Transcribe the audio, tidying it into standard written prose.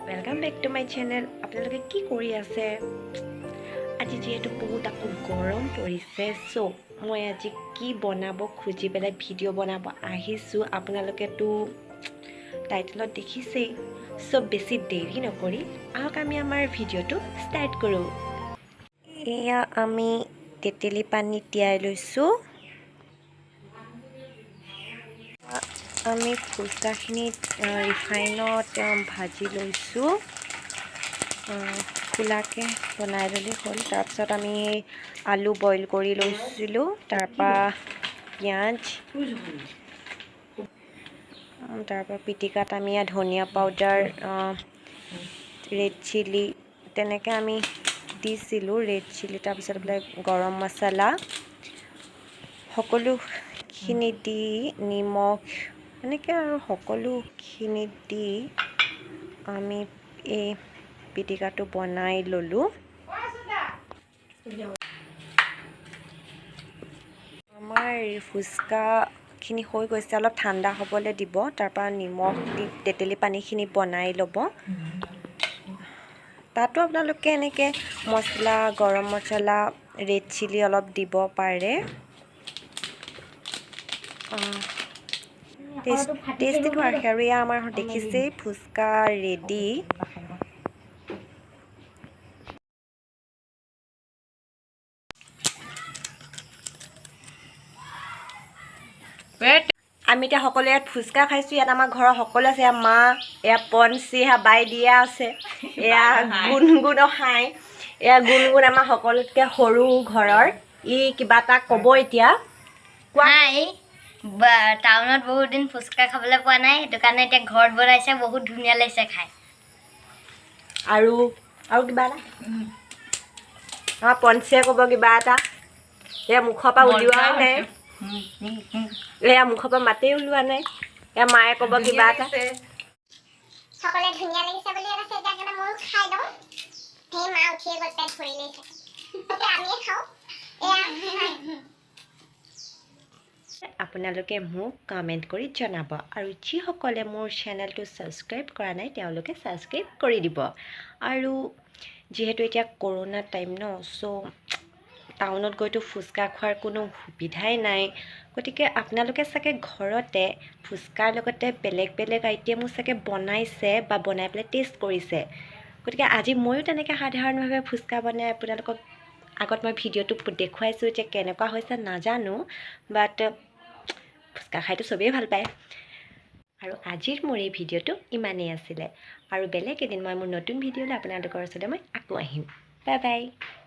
Welcome back to my channel. আপোনালোকে কি কৰি আছে? আজি যিহেতু বহুত আকৌ গৰম পৰিছে, চ' মই আজি কি বনাব খুজি পেলাই ভিডিঅ' বনাব আহিছোঁ। আপোনালোকেতো টাইটেলত দেখিছেই। চ' বেছি দেৰি নকৰি আহক আমি আমাৰ ভিডিঅ'টো ষ্টাৰ্ট কৰোঁ। এয়া আমি তেতেলী পানী তিয়াই লৈছোঁ। আমি ফুচকাখিনি ৰিফাইনত ভাজি লৈছোঁ, খোলাকৈ বনাই ল'লেই হ'ল। তাৰপিছত আমি আলু বইল কৰি লৈছিলোঁ, তাৰপৰা পিঁয়াজ, তাৰপৰা পিটিকাত আমি ধনিয়া পাউডাৰ, ৰেড চিলি তেনেকৈ আমি দিছিলোঁ, ৰেড চিলি, তাৰপিছত বোলে গৰম মছলা সকলোখিনি দি, নিমখ এনেকৈ আৰু সকলোখিনি দি আমি এই পিটিকাটো বনাই ল'লোঁ। আমাৰ ফুচকাখিনি হৈ গৈছে, অলপ ঠাণ্ডা হ'বলৈ দিব। তাৰপৰা নিমখ দি তেতেলী পানীখিনি বনাই ল'ব। তাতো আপোনালোকে এনেকৈ মছলা, গৰম মছলা, ৰেড চিলি অলপ দিব পাৰে। টেষ্টিটো আহে। আৰু এয়া আমাৰ দেখিছেই ফুচকা ৰেডি। আমি এতিয়া সকলোৱে ইয়াত ফুচকা খাইছোঁ। ইয়াত আমাৰ ঘৰৰ সকলো আছে, এয়া মা, এয়া পঞ্চী, এয়া বাই দিয়া আছে, এয়া গুণগুণ হাই, এয়া গুণগুণ আমাৰ সকলোতকৈ সৰু ঘৰৰ। ই কিবা এটা ক'ব এতিয়া। হাই, টাউনত বহুত দিন ফুচকা খাবলৈ পোৱা নাই, সেইটো কাৰণে এতিয়া ঘৰত বনাইছে, বহুত ধুনীয়া লাগিছে খাই। আৰু আৰু কিবা এটা আমাৰ পঞ্চীয়ে ক'ব কিবা এটা। এয়া মুখৰ পৰা উলিওৱাই নাই, এয়া মুখৰ পৰা মাতেই ওলোৱা নাই। এয়া মায়ে ক'ব কিবা এটা। সকলোৱে ধুনীয়া লাগিছে বুলি কৈছে, এতিয়া কাৰণে ময়ো খাই লওঁ। সেই মা উঠিয়ে গ'ল, পেট ভৰি লৈছে, আমিয়ে খাওঁ। এয়া আপোনালোকে মোক কমেণ্ট কৰি জনাব, আৰু যিসকলে মোৰ চেনেলটো ছাবস্ক্ৰাইব কৰা নাই তেওঁলোকে ছাবস্ক্ৰাইব কৰি দিব। আৰু যিহেতু এতিয়া কৰোণা টাইম ন, চ' টাউনত গৈতো ফুচকা খোৱাৰ কোনো সুবিধাই নাই, গতিকে আপোনালোকে চাগে ঘৰতে ফুচকাৰ লগতে বেলেগ বেলেগ আইটেমো চাগে বনাইছে বা বনাই পেলাই টেষ্ট কৰিছে। গতিকে আজি ময়ো তেনেকৈ সাধাৰণভাৱে ফুচকা বনাই আপোনালোকক আগত মই ভিডিঅ'টো দেখুৱাইছোঁ যে কেনেকুৱা হৈছে নাজানো, বাট ফুচকা খাইতো চবেই ভাল পায়। আৰু আজিৰ মোৰ এই ভিডিঅ'টো ইমানেই আছিলে, আৰু বেলেগ এদিন মই মোৰ নতুন ভিডিঅ'লৈ আপোনালোকৰ ওচৰলৈ মই আকৌ আহিম। Bye bye.